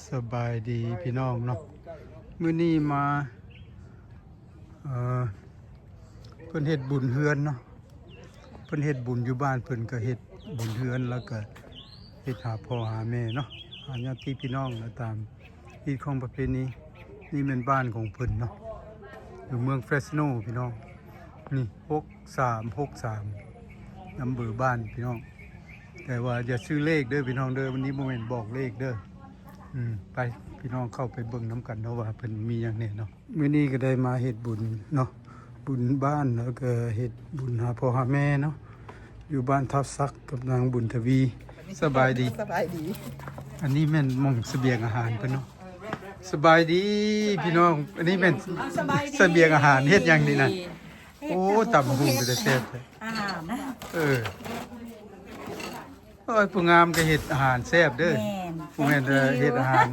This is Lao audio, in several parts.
ສະບາຍດີພີ່ນ້ອງເນາະ ມື້ນີ້ມາ ເອີ ເພິ່ນເຮັດບຸນເຮືອນເນາະ ເພິ່ນເຮັດບຸນຢູ່ບ້ານເພິ່ນ ກໍເຮັດບຸນເຮືອນ ແລ້ວກໍເຮັດຫາພໍ່ຫາແມ່ເນາະ ຫາຍາດຕິພີ່ນ້ອງ ແລ້ວຕາມຮີດຄອງປະເພນີ. ນີ້ແມ່ນບ້ານຂອງເພິ່ນເນາະ ຢູ່ເມືອງເຟຣສໂນພີ່ນ້ອງ ນີ້ ຫົກສາມຫົກສາມ ນຳເບີບ້ານພີ່ນ້ອງ. ແຕ່ວ່າຢ່າຊື້ເລກເດີພີ່ນ້ອງເດີ ວັນນີ້ບໍ່ແມ່ນບອກເລກເດີ. ອືມ ໄປພີ່ນ້ອງເຂົ້າໄປເບິ່ງນຳກັນເນາະ ວ່າເພິ່ນມີຫຍັງແດ່ເນາະ. ມື້ນີ້ກໍໄດ້ມາເຮັດບຸນເນາະ ບຸນບ້ານ ແລ້ວກໍເຮັດບຸນຫາພໍ່ຫາແມ່ເນາະ ຢູ່ບ້ານທ່າຊັກກັບນາງບຸນທະວີ. ສະບາຍດີ ສະບາຍດີ. ອັນນີ້ແມ່ນໝ່ອງສະບຽງອາຫານເພິ່ນເນາະ. ສະບາຍດີພີ່ນ້ອງ ອັນນີ້ແມ່ນ ສະບຽງອາຫານ ເຮັດຫຍັງນີ້ນະ? ໂອ້ ຕຳບັກຫຸ່ງເປັນຕາແຊບແທ້. ອາຫານນະ ເອີ ໂອ້ຍ ຜູ້ງາມກໍເຮັດອາຫານແຊບເດີ. ແມ່ນ ຜູ້ແມ່ນເຮັດອາຫານ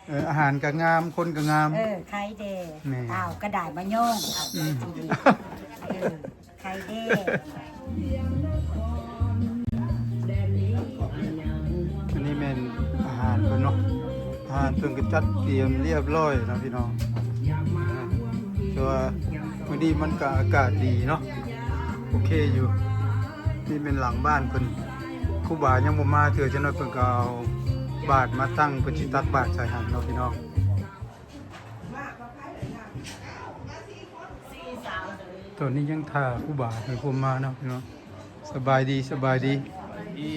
ເອີ ອາຫານກໍງາມ ຄົນກໍງາມ. ເອີ ໄຂ່ແດ່. ແມ່ນ ອ້າວ ກະດາຍມາຍ້ອງ. ອືມ ເອີ ໄຂ່ແດ່. ອັນນີ້ແມ່ນອາຫານເພິ່ນເນາະ ອາຫານເພິ່ນກໍຈັດຕຽມລຽບລ້ອຍເນາະພີ່ນ້ອງ. ແຕ່ວ່າມື້ນີ້ມັນກໍອາກາດດີເນາະ ໂອເຄຢູ່. ນີ້ແມ່ນຫຼັງບ້ານເພິ່ນ ຄູບາຍັງບໍ່ມາເທື່ອ ຈັກໜ້ອຍເພິ່ນກໍເອົາບາດມາຕັ້ງ ເພິ່ນຊິຕັກບາດໃສ່ຫັ້ນເນາະພີ່ນ້ອງ. ຕອນນີ້ຍັງຖ້າຄູບາເພິ່ນບໍ່ມາເນາະພີ່ນ້ອງ. ສະບາຍດີ ສະບາຍດີ. ອື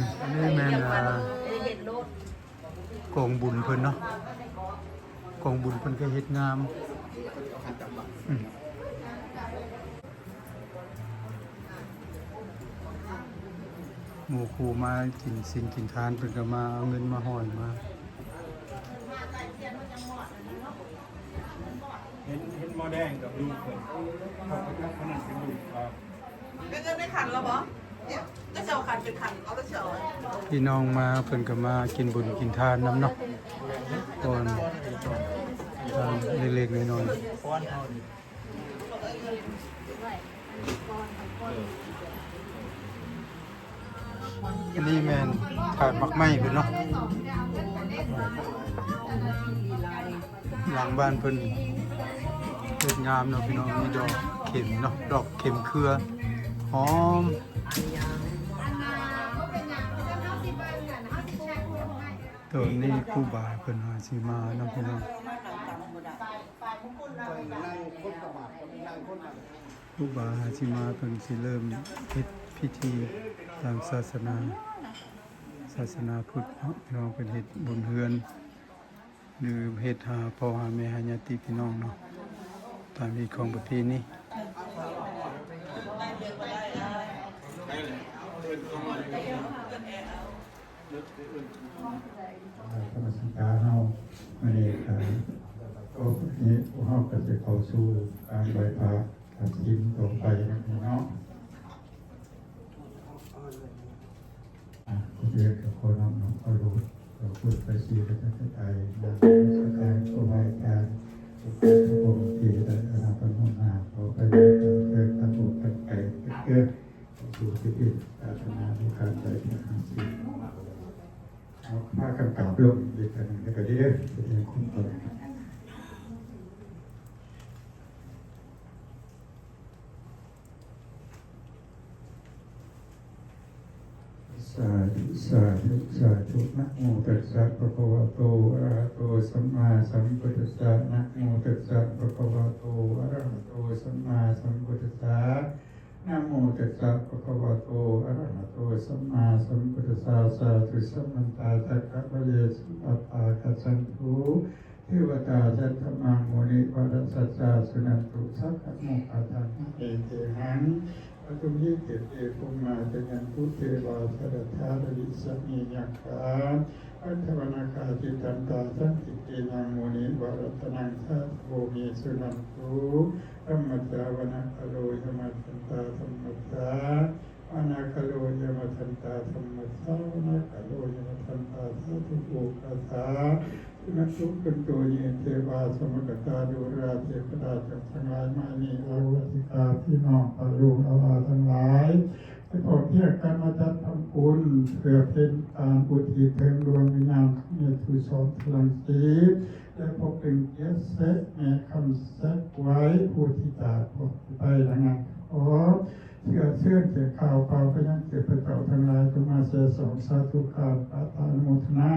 ມ ອັນນີ້ແມ່ນ ອ່າ ກອງບຸນເພິ່ນເນາະ ກອງບຸນເພິ່ນກໍເຮັດງາມ. ອືມ ໝູ່ຄູ່ມາກິນສິນກິນທານ ເພິ່ນກໍມາເອົາເງິນມາຫ້ອຍມາ. ເຫັນ ເຫັນໝໍ້ແດງກັບລູກເພິ່ນ ເຂົາກໍຈັກຄົນນັ້ນເປັນລູກ. ເປັນເງິນໃນຂັນແລ້ວບໍ່? ເນາະ ກໍເຈົ້າຂັນເປັນຂັນ ເອົາແລ້ວເຈົ້າ. ພີ່ນ້ອງມາ ເພິ່ນກໍມາກິນບຸນກິນທານນຳເນາະ ກ່ອນ ທານເລັກໆນ້ອຍໆ. ອັນນີ້ແມ່ນຖາດໝາກໄມ້ເພິ່ນເນາະ ຫຼັງບ້ານເພິ່ນເຮັດງາມເນາະພີ່ນ້ອງ. ມີດອກເຂັມເນາະ ດອກເຂັມເຄືອ ຫອມ. ຕອນນີ້ຄູບາເພິ່ນວ່າຊິມາເນາະພີ່ນ້ອງ. ຄູບາຊິມາ ເພິ່ນຊິເລີ່ມເຮັດພິທີຕາມສາສະໜາ ສາສະໜາພຸດເນາະພີ່ນ້ອງ. ເພິ່ນເຮັດບຸນເຮືອນ ຫຼື ເຮັດຫາພໍ່ຫາແມ່ ຫາຍາດຕິພີ່ນ້ອງເນາະ ຕາມຮີດຄອງປະເພນີ. ນະມັດສະການເຮົາ ມື້ນີ້ກໍ ໂອເຄ ພວກເຮົາກໍຈະເຂົ້າສູ່ການໄຫວ້ພະ ກະສິນຕໍ່ໄປເນາະ. ອາ ເພື່ອຈະຂໍນ້ອມນຳເອົາບຸນ ເພື່ອໄປສີພະຈັນທະໄຕ ນາງສະກາຍ ຄູບາອາຈານ ທຸກອົງທີ່ໄດ້ອາລາປະໂມທນາ ຂໍໄປເດີ ເດີນທາງບຸນກັນໄປເດີ. ສູ່ທີ່ເປັນສາສະໜາ ມີການໄຫວ້ພະ ກະສິນ ເອົາ ພາກັນກາບລົງອີກເທື່ອໜຶ່ງ ແລ້ວກໍເດີ ສະແດງຄວາມເຄົາລົບ. ສາທຸ ສາທຸ ສາທຸ. ນະໂມຕັດສະ ພະຄະວະໂຕ ອະລະຫະໂຕ ສຳມາສຳພຸດທັດສະ. ນະໂມຕັດສະ ພະຄະວະໂຕ ອະລະຫະໂຕ ສຳມາສຳພຸດທັດສະ. ນະໂມຕັດສະ ພະຄະວະໂຕ ອະລະຫະໂຕ ສຳມາສຳພຸດທັດສະ. ສາທຸ ສະມັນຕາ ຈັກກະວະເລສຸ ອັດຕາ ກັດສັນຕຸ ເທວະຕາ ສັດຖະມາ ມຸນີ ວະຣະສັດສາ ສຸນັນຕຸ ສັກຂະໂມຄະທານະ ເມ ເຕ ຫັງ ປະຕຸມຫິ ເຂ ເຕ ພູມມາ ຈະຍັນຕຸ ເທວາ ຈະລະຖາ ລະວິ ສະເມ ຍັກຂາ ພັນທະວະນາຄາ ຕິດຕັນຕາ ສັນຕິ ເຕ ນະໂມ ມຸນີ ວະຣະຕະນັງ ສາທຸ ໂອ ເມ ສຸນັນຕຸ ທຳມັດສາ ວະນະຄະໂລ ຍະມະທັນຕາ ທຳມັດສາ ວະນະຄະໂລ ຍະມະທັນຕາ ທຳມັດສາ ວະນະຄະໂລ ຍະມະທັນຕາ ສາທຸ ໂອຄາສາ ສຸນັນຕຸ ຄັນຕຸ ເຍ ເທວາ ສະມັກກະຕາ ດູຣາ ເທວະດາ ຈົ່ງທັງຫຼາຍ ມານີ ອາໂຫສິກາ ພີ່ນ້ອງ ປ້າລຸງ ອາຫຼາທັງຫຼາຍ ພ້ອມພຽງກັນມາຈັດທຳບຸນ ເພື່ອເປັນການອຸທິດເຖິງດວງວິນຍານຂອງແມ່ ຜູ້ສອນ ພລັງສີ ແລະ ພົບເປັນກຽດເສດແມ່ຄຳແສກໄວ ຜູ້ທີ່ຈາກພວກໄປ ດັ່ງນັ້ນ ຂໍເຊື້ອເຊີນແກ່ຂ້າພະເຈົ້າ ໄປຍັງເທບພະເຈົ້າທັງຫຼາຍ ຈົ່ງມາແຊສອງສາທຸການ ປາທານໂມທະນາ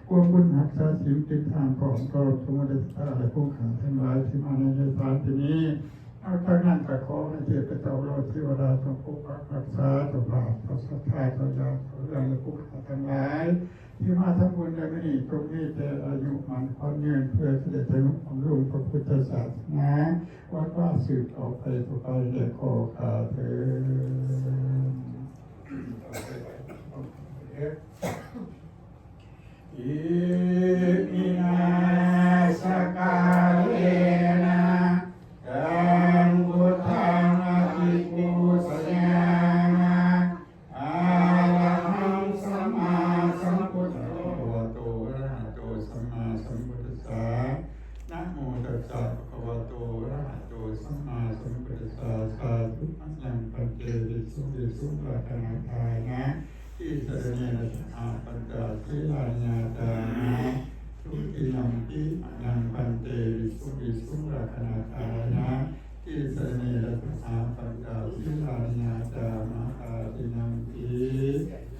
ຄວາມບຸນຮັກສາສິນເປັນທານພ້ອມຕໍ່ ໂມເດຊະ ແລະ ຜູ້ຂ້າທັງຫຼາຍທີ່ມາໃນສະຖານທີ່ນີ້. ນອກຈາກນັ້ນກໍຂໍໃຫ້ເທບພະເຈົ້າເຫຼົ່າເທວະດາຈົ່ງປົກປັກຮັກສາເຈົ້າພາບ ເຈົ້າສັດທາ ເຈົ້າຍາດ ເຈົ້າເຮືອນ ແລະ ຜູ້ຂ້າທັງຫຼາຍ ທີ່ມາທຳບຸນໃນມື້ນີ້ ຈົ່ງມີແຕ່ອາຍຸໝັ້ນຂວັນຍືນ ເພື່ອຈະໄດ້ທະນຸບຳລຸງພະພຸດທະສາສະໜາ ວັດວາສືບຕໍ່ໄປ ຕໍ່ໄປ ແລະ ຂໍຂ້າເທີນ. ອີມິນາສະກາເລນະ ຕັງ ບຸດທັງ ອະພິປູຊະຍາມະ ອະລະຫັງ ສຳມາສຳພຸດໂທ ອະລະຫະໂຕ ສຳມາສຳພຸດທັດສະ ນະໂມຕັດສະ ພະຄະວະໂຕ ອະລະຫະໂຕ ສຳມາສຳພຸດທັດສະ ສາທຸ ມະຍັງ ພັນເຕ ວິສຸງ ວິສຸງ ລັກຂະນະທານະ ຕິສະລະເນ ລັກຂະນາ ປັນຈະ ສີລານິຍາຈາມະ ທຸຕິຍຳປິ ມະຍັງ ພັນເຕ ວິສຸງ ວິສຸງ ລັກຂະນາທານະ ຕິສະລະເນ ລັກຂະນາ ປັນຈະ ສີລານິຍາຈາມະ ຕາຕິຍຳປິ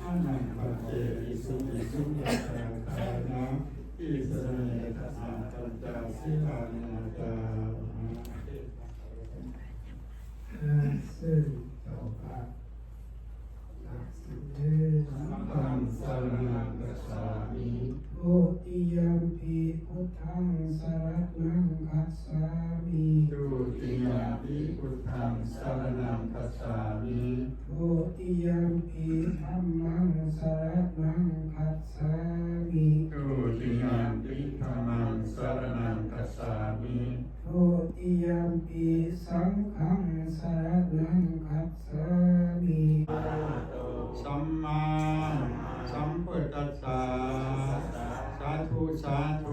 ມະຍັງ ພັນເຕ ວິສຸງ ວິສຸງ ລັກຂະນາທານະ ຕິສະລະເນ ລັກຂະນາ ປັນຈະ ສີລານິຍາຈາມະ. ເຊີນເຈົ້າພາບ ຕັກສິນເດີ. ສັງຄັງ ສະລະນັງ ຄັດສາມິ ທຸຕິຍຳປິ ພຸດທັງ ສະລະນັງ ຄັດສາມິ ທຸຕິຍຳປິ ພຸດທັງ ສະລະນັງ ຄັດສາມິ ທຸຕິຍຳປິ ທຳມັງ ສະລະນັງ ຄັດສາມິ ທຸຕິຍຳປິ ທຳມັງ ສະລະນັງ ຄັດສາມິ ທຸຕິຍຳປິ ສັງຄັງ ສະລະນັງ ຄັດສາມິ ສຳມາສຳພຸດທັດສະ ສາທຸ ສາທຸ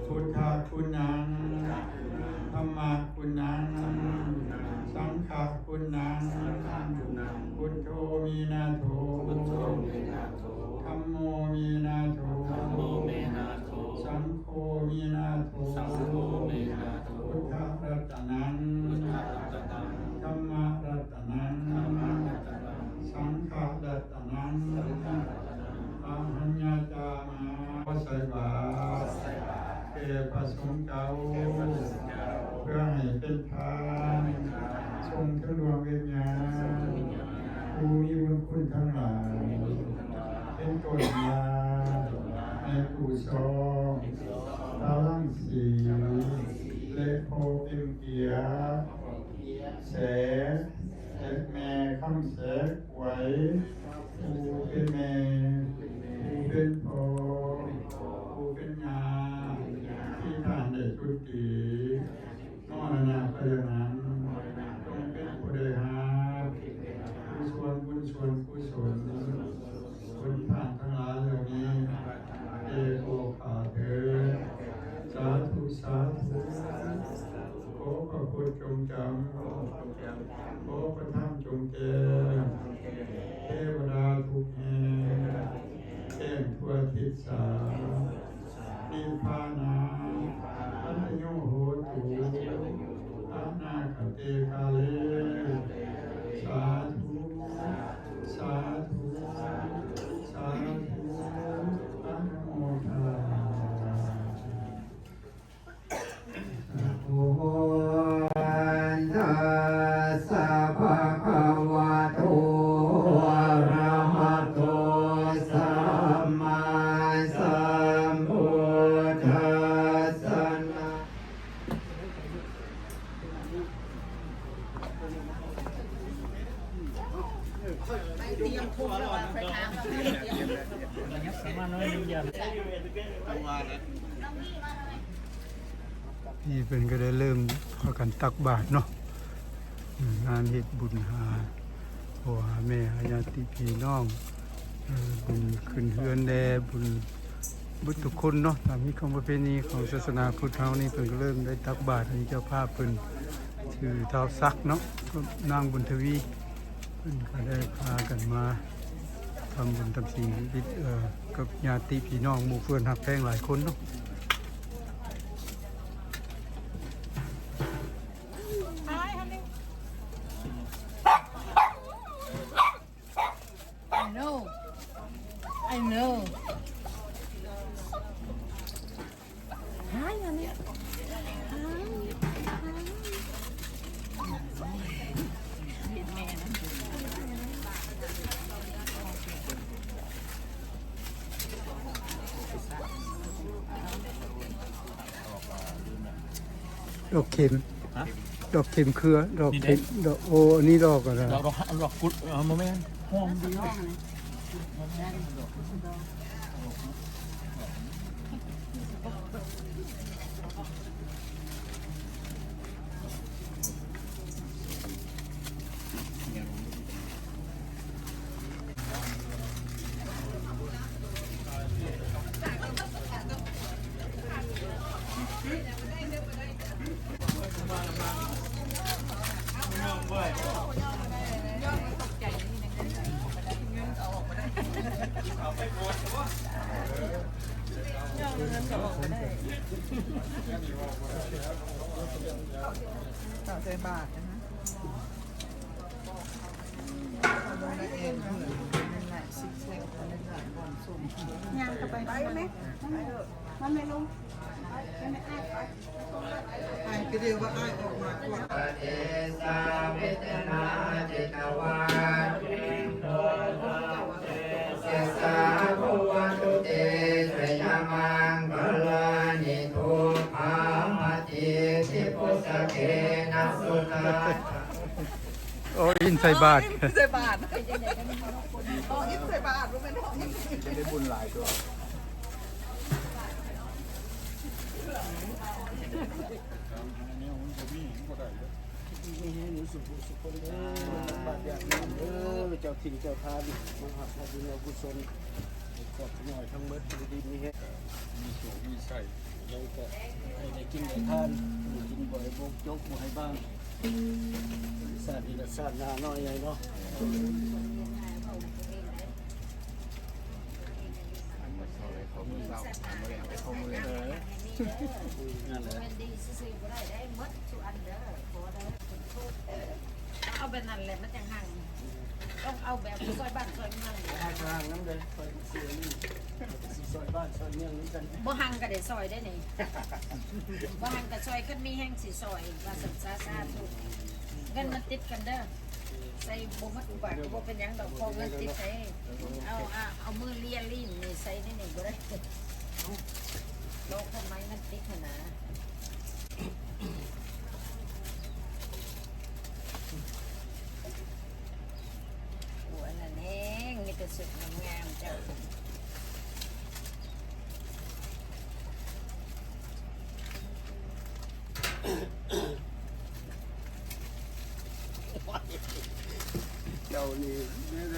ພຸດທະຄຸນນັງ ທຳມະຄຸນນັງ ສັງຄະຄຸນນັງ ພຸດໂທ ເມນາໂທ ທຳໂມ ເມນາໂທ ສັງໂຄ ເມນາໂທ ພຸດທະລັດຕະນັງ ທຳມະລັດຕະນັງ ສັງຄະລັດຕະນັງ ອະຫັງຍາຈາມະ ຂໍໃສ່ບາດແກ່ພະສົງເຈົ້າ ເພື່ອໃຫ້ເປັນທານ ສົ່ງເຖິງດວງວິນຍານ ຜູ້ມີບຸນຄຸນທັງຫຼາຍ ເປັນຕົ້ນວ່າ ແມ່ຕູ້ຊອງ ພະລັງສີ ແລະ ພໍ່ເປັນກຽດ ແສ ແລະ ແມ່ຄຳແສກໄວ ຜູ້ເປັນແມ່ ຜູ້ເປັນພໍ່ ຜູ້ເປັນຍ່າ ທີ່ທ່ານໄດ້ຈຸຕິ ມໍລະນະໄປແລ້ວນັ້ນ ຈົ່ງເປັນຜູ້ໄດ້ຮັບບຸນສ່ວນ ບຸນສ່ວນກຸສົນ ຜົນທານທັງຫຼາຍເຫຼົ່ານີ້ ແກ່ພວກຂ້າເທີນ ສາທຸ ສາທຸ ຂໍພະພຸດຈົ່ງຈຳ ຂໍພະທຳຈົ່ງແຈ້ງ ເທວະດາທຸກແຫ່ງ ແຈ້ງທົ່ວທິດສາ ນິບພານາ ປັດຕະໂຍໂຫຕຸ ອະນາຄະເຕກາເລ ສາທຸ ສາທຸ ສາທຸ ອະນຸໂມທາ ພຸດທັດສະ ພະຄະວະໂຕ ອະລະຫະໂຕ ສຳມາສຳພຸດທັດສະນະ. ນີ້ເພິ່ນກໍໄດ້ເລີ່ມພາກັນຕັກບາດເນາະ ອືມ ງານເຮັດບຸນຫາພໍ່ຫາແມ່ ຫາຍາດຕິພີ່ນ້ອງ ເອີ ບຸນຂຶ້ນເຮືອນແດ່ ບຸນເບິດທຸກຄົນເນາະ ຕາມຮີດຄອງປະເພນີຂອງສາສະໜາພຸດເຮົານີ້ ເພິ່ນກໍເລີ່ມໄດ້ຕັກບາດ ມີເຈົ້າພາບເພິ່ນ ຊື່ທ້າວສັກເນາະ ກັບນາງບຸນທະວີ ເພິ່ນກໍໄດ້ພາກັນມາທຳບຸນທຳສິນອີກ ເອີ ກັບຍາດຕິພີ່ນ້ອງໝູ່ເພື່ອນຮັກແພງຫຼາຍຄົນເນາະ. I know. I know. Hi, honey. Hi. Hi. ດອກເຂັມ ຮະ? ດອກເຂັມເຄືອ ດອກເຂັມ ນີ້ເດ້ ດອກ ໂອ້ ອັນນີ້ດອກອະໄລ? ດອກ ດອກ ດອກກຸດ ເອີ ບໍ່ແມ່ນ ຫອມດີເນາະ. ເຂົ້າໃສ່ບາດນະ. ຍ່າງເຂົ້າໄປ ໄປແມ່ ມັນແມ່ລົງ ໄປແມ່ອ້າຍ ໄປ ອ້າຍໄປເດີວ່າອ້າຍອອກມາກ່ອນ. ສາ ພະວັດຖຸເຕ ຊະຍະມັງຄະລານິ ທຸກຂາພະຕິທິພຸດສະເກນະ ສຸຕາ ໂອ້ ອິນໃສ່ບາດ ອໍ ອິນໃສ່ບາດ ບໍ່ແມ່ນ ອໍ ອິນ ຈະໄດ້ບຸນຫຼາຍຕົວະ. ແນວມັນບໍ່ມີ ມັນບໍ່ໄດ້ເດີ້. ດີມີແຮງຢູ່ສຸຂະສຸຂະຄົນເດີ້ ບາດຍາດໂຍມເດີ້ ເຈົ້າຖິ່ນເຈົ້າຖານ ມາຮັບເອົາບຸນເອົາກຸສົນ ຄອບຄົວທັງໝົດ ຢູ່ດີມີແຮງ ມີໂຊກມີໄຊ ແລ້ວກໍໃຫ້ໄດ້ກິນໄດ້ທານ ກິນບໍ່ໃຫ້ບົກຈົກ ບໍ່ໃຫ້ບາງ ຊາດນີ້ລະຊາດໜ້າເນາະ ໃຫຍ່ເນາະ. ເອີ ນັ້ນແຫຼະ ແມ່ນດີຊື່ໆບໍ່ໄດ້ເດ້ ໝົດທຸກອັນເດີ ຂໍເດີ ເອົາແບບນັ້ນແຫຼະ ມັນຈັ່ງຮັ່ງ ຕ້ອງເອົາແບບຊ່ອຍບ້ານຊ່ອຍເມືອງ ໃຫ້ທາງນຳເດີ ຂ້ອຍຊິຊື້ອັນນີ້ ຊິຊ່ອຍບ້ານຊ່ອຍເມືອງນຳກັນ ບໍ່ຮັ່ງກໍໄດ້ຊ່ອຍເດ້ນີ້ ບໍ່ຮັ່ງກໍຊ່ອຍ ຄັນມີແຮງຊິຊ່ອຍ ວ່າຊັ້ນຊາ ສາທຸ ເງິນມັນຕິດກັນເດີ. ໃສ່ບໍ່ໝົດອຸບາດກໍບໍ່ເປັນຫຍັງດອກ ເພາະເງິນຕິດໃສ່ ເອົາ ເອົາ ເອົາມືເລຍລີ້ນນີ້ໃສ່ໃນນີ້ບໍ່ໄດ້ ໂລກທຳໄມມັນຕິດຫັ້ນນະ. ໂອ້ ອັນນັ້ນແຮງ ມີແຕ່ຊຸດງາມໆ ເຈົ້າ. ເຈົ້ານີ້ແນວໃດ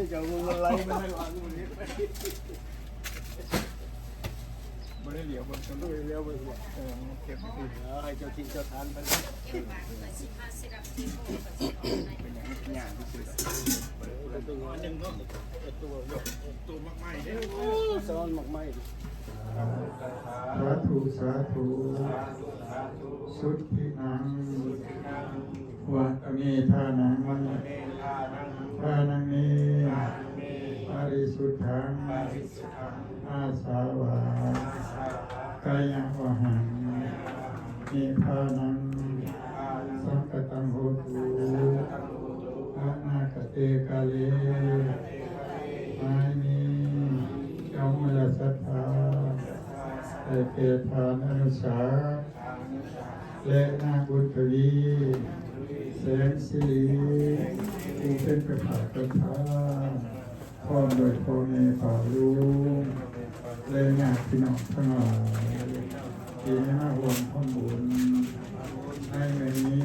ເຈົ້າເບິ່ງມັນໄຫຼມາທາງຫຼັງມື້ນີ້ ບໍ່ໄດ້ຫຼຽວເບິ່ງ ບໍ່ໄດ້ຫຼຽວເບິ່ງ ເອີ ເກັບໄວ້ ເອີ ໃຫ້ເຈົ້າຖິ່ນເຈົ້າຖານໄປ ເອີ ເປັນຫຍັງຍ່າງຊື່ໆ ເອີ ເປັນຫຍັງເນາະ ໂຕໝາກໄມ້ເດ້ ໂອ້ ສອນໝາກໄມ້. ສາທຸ ສາທຸ ສຸທິນັງ ວະຕະເມທານັງ ທານັງເມ ປະລິສຸດທັງ ອາສາວາ ກາຍະວະຫັງ ນິບພານັງ ສັງກະຕັງໂຫຕຸ ອະນາກະເຕກາເລ ໃຫ້ມີ ເຈົ້າເມືອສັດຖາ ໄດ້ແກ່ທ່ານອະນຸສາ ແລະ ນາງບຸນທະວີ ແສງສິລິ ຜູ້ເປັນເຈົ້າພາບເຈົ້າທານ ພ້ອມດ້ວຍພໍ່ແມ່ປ້າລຸງ ແລະ ຍາດພີ່ນ້ອງທັງຫຼາຍ ທີ່ໄດ້ມາຮ່ວມທຳບຸນໃນມື້ນີ້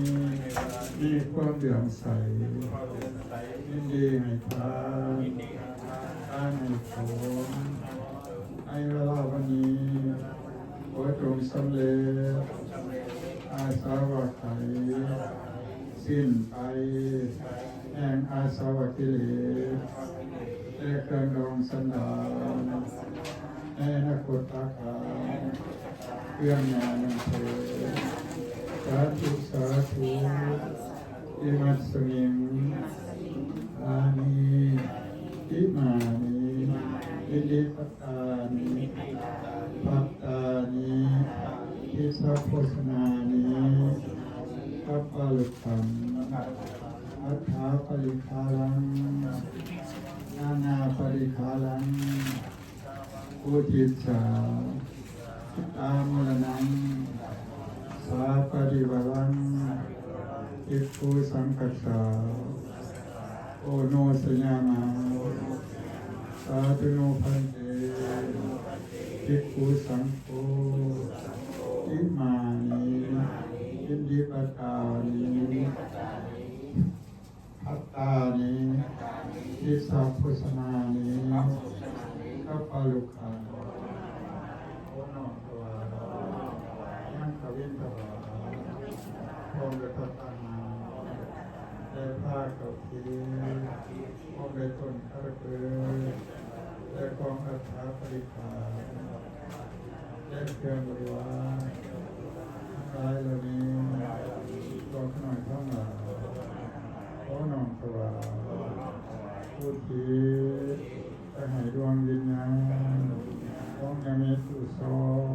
ມີຄວາມເຫຼື້ອມໃສ ຍິນດີໃຫ້ທານ ທານໃຫ້ຜົນ ໃນເວລາວັນນີ້ ຂໍຈົ່ງສຳເລັດ ອາສາວະໄຂ ສິ້ນໄປ ແຫ່ງອາ ສາວະກິເລດ ແລະເຄື່ອງດອງສັນດານ ໃນອະນາຄົດຕະການ ເຄື່ອງໜ້ານັ້ນເທີດ ສາທຸ ສາທຸ. ອິມັດສະມິງ ທານີ ອິມານີ ອິດທິປະຕານີ ພັດຕານີ ທິສາໂພຊະນານີ ກັບປະລຸກຂັງ ອັດຖາປະລິຄາລັງ ນານາປະລິຄາລັງ ອຸທິດສາ ຕາມຸລະນັງ ສາປະລິວາລັງ ພິກຂຸສັງຄັດສາ ໂອໂນຊະຍາມາ ສາທຸໂນພັນເຕ ພິກຂຸສັງໂຄ ອິມານີ ອິດທິປະຕານີ ພັດຕານີ ທິສາໂພຊະນານີ ກັບປະລຸກຂັງ ໂອນ້ອມຖວາຍ ຍັງກະວິນທະບາດ ພ້ອມດ້ວຍພັດຕາຫານ ແລະຜ້າເຂົ້າເຄ ພ້ອມດ້ວຍຕົ້ນຄາລະພຶກ ແລະຂອງອັດຖາປະລິຄານ ແລະເຄື່ອງບໍລິວານທັງຫຼາຍເຫຼົ່ານີ້ ພວກຂ້ານ້ອຍທັງຫຼາຍ ຂໍນ້ອມຖວາຍ ອຸທິດໄປໃຫ້ດວງວິນຍານຂອງຍາເມຕຸສອງ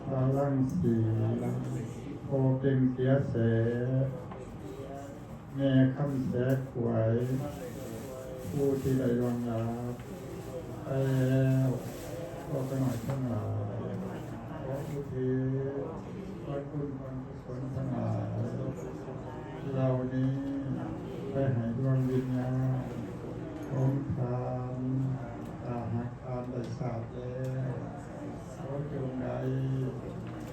ພາລັງສີ ພໍ່ເປັ່ງເສຍແສ ແມ່ຄຳແສກວຍ ຜູ້ທີ່ໄດ້ລ່ວງລັບໄປແລ້ວ ພວກຂ້ານ້ອຍທັງຫຼາຍ ຂໍອຸທິດສ່ວນບຸນສ່ວນກຸສົນທັງຫຼາຍເຫຼົ່ານີ້ ໄປໃຫ້ດວງວິນຍານຂອງທ່ານ ຖ້າຫາກທ່ານໄດ້ຊາດແລ້ວ ຂໍຈົ່ງໄດ້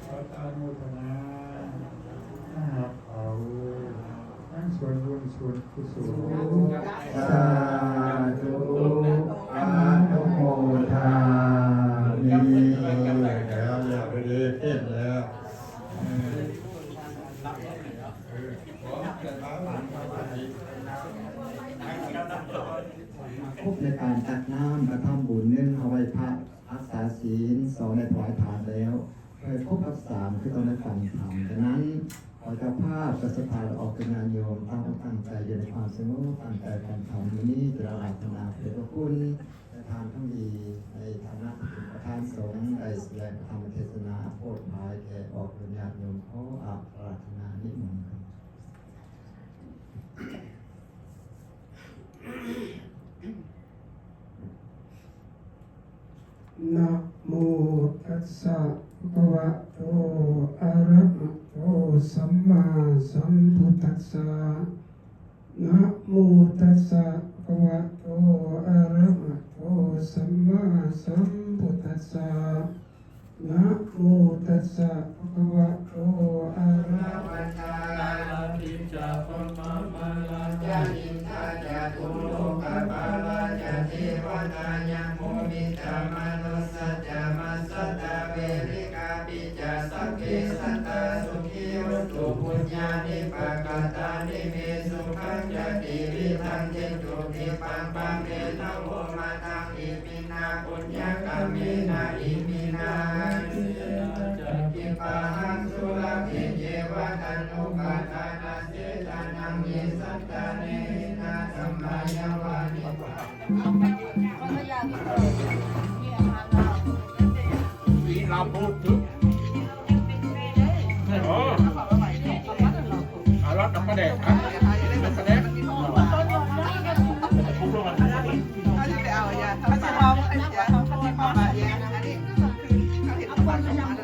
ປະອະນຸໂມທະນາ ນຳຮັບເອົາ ທັງສ່ວນບຸນສ່ວນກຸສົນ ສາທຸ ອະນຸໂມທາມິ ແລ້ວ ແລ້ວ ເຮັດແລ້ວ ເອີ ເອີ ຂໍເກີດມາ ຄົບໃນການຕັກນ້ຳ ກະທຳບຸນ ໜຶ່ງ ເອົາໄຫວ້ພະ ຮັກສາສິນ ສອງ ໄດ້ຖວາຍທານແລ້ວ ເພື່ອຄົບທັງສາມ ຄືຕ້ອງໄດ້ຟັງທຳ. ດັ່ງນັ້ນ ຂໍເຈົ້າພາບ ກະສັດທາ ແລະອອກຕົນຍາດໂຍມ ຕັ້ງອົກຕັ້ງໃຈຢູ່ໃນຄວາມສະຫງົບ ຕັ້ງໃຈຟັງທຳ. ມື້ນີ້ຈະອາລາທະນາພະເດດພະຄຸນ ແລະທານທັງດີ ໃນຖານະທີ່ເປັນປະທານສົງ ໄດ້ສະແດງພະທຳມະເທດສະໜາໂພດພາຍແກ່ອອກຕົນຍາດໂຍມ. ຂໍອາລາທະນານິມົນ. ນະໂມຕັດສະ ພະຄະວະໂຕ ອະຣະຫະໂຕ ສຳມາສຳພຸດທັດສະ. ນະໂມຕັດສະ ພະຄະວະໂຕ ອະຣະຫະໂຕ ສຳມາສຳພຸດທັດສະ. ນະໂມຕັດສະ ພະຄະວະໂຕ ອະຣະຫະ ປະທານ ລາລາ ເບັນຈາ ພະມະ ມາລາ ຈາລິນທາ ຈະຕຸໂລກະປາລາ ຈະເທວະດາ ຍະໂມ ມິດຕະມະນຸດສະ ຈະ ມັດສະຕາ ເວຣິກາ ປິ ຈະ ສັບເພ ສັດຕາ ສຸຂີ ໂຫຕຸ ປຸນຍານິ ປະກະຕານິ ເມ ສຸຂັງ ຈະ ຕິວິທັງ ເທ ຕຸ ຕິ ປັງ ປະ ເມ ທະ ໂວ ມະ ທັງ ອິ ມິນາ ປຸນຍະກຳເມນະ ອິມິນາ ເສນະ ຈະ ກິປາຫັງ ສຸລະເພ ເຍ ວະ ຕະ ໂນ ປະ ທານະ ເສ ຕະ ນັງ ເຍ ສັນຕາ ເນ ຫິນາ ທຳມາ ຍາ ວາ ນິ ວາ ລາ ໂພ ເອີ ເອົາລາດກັບປາແດກ ປາແດກ ເຮົາຊິໄປເອົາຢາ ເຮົາຊິເອົາຢາ ເຮົາຊິເອົາຢາ ເຮົາຊິເອົາຢາ ອັນນີ້ຄືເຂົາເຮັດ